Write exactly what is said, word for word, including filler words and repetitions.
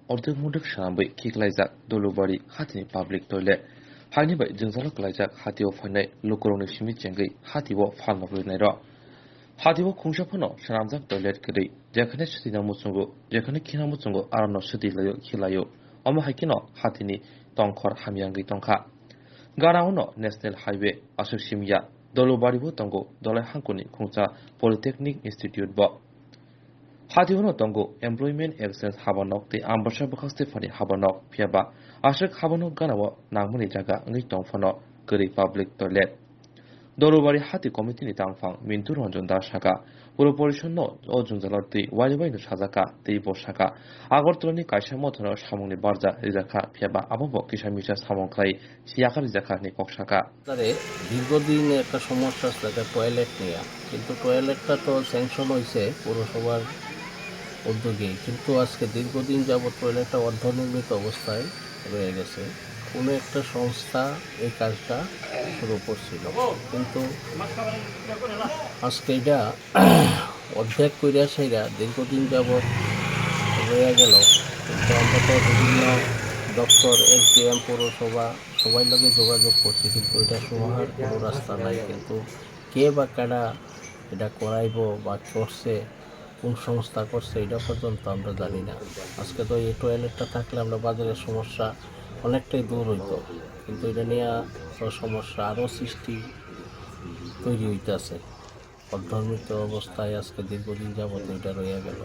Ordek mudek swnamwi khiklaijak Dolubari hatini public toilet. Haini bai jwngjalo klaijak hatio phainai lukurokni simi chengwi hatio phalno rwinairok. Hatio khungsa phano swnamjak toilet kwrwi, jekhane swtwino muchungo, jekhane khina muchungo, arono swtwi laio, khilaio. Omo hai kheno hatini tongkhor hamya wngwi tongkha. Gana uno National Highway aswk simya, Dolubari bo tongo, Dolai hangkoni khungsa Polytechnic Institute bo. Hati uno tongo Employment Exchange habanok tei Ambasa bwkhak Stephani habanok, phiya ba aswk habanok gana o nangmani jaga wngwi tong phano kwrwi public toilet. Dolubari hati committee ni tangphang Mintu Ranjan Das saka, Puro Porishad no o jwngjalo twi wari bai no sajaka tei bo saka, Agartala ni kaisa motha no samung ni barja rijak kha, phiya ba abo bo kisa misa samung khlai siyakha rijak kha hinwi kok saka. তারে দীর্ঘদিন একটা সমস্যা আছে, একটা টয়লেট নিয়ে। কিন্তু টয়লেটটা তো স্যাংশন হয়েছে পৌরসভার উদ্যোগে, কিন্তু আজকে দীর্ঘদিন যাবত টয়লেটটা অর্ধনির্মিত অবস্থায় রয়ে গেছে। কোনো একটা সংস্থা এই কাজটা শুরু করছিল, কিন্তু আজকে এটা অর্ধেক করিয়া সেরা দীর্ঘদিন যাবত রয়ে গেল। কিন্তু আমরা তো বিভিন্ন দপ্তর, এসডিএম, পৌরসভা, সবাই লগে যোগাযোগ করছি, কিন্তু এটা সমাধান কোনো রাস্তা নাই। কিন্তু কে বা কারা এটা করাইবো বা করছে, কোন সংস্থা করছে, এটা পর্যন্ত আমরা জানি না। আজকে তো এই টয়লেটটা থাকলে আমরা বাজারের সমস্যা অনেকটাই দূর হইতো, কিন্তু এটা নিয়ে তো সমস্যা আরও সৃষ্টি তৈরি হইতেছে। অর্ধনির্মিত অবস্থায় আজকে দীর্ঘদিন যাবত এটা রয়ে গেল।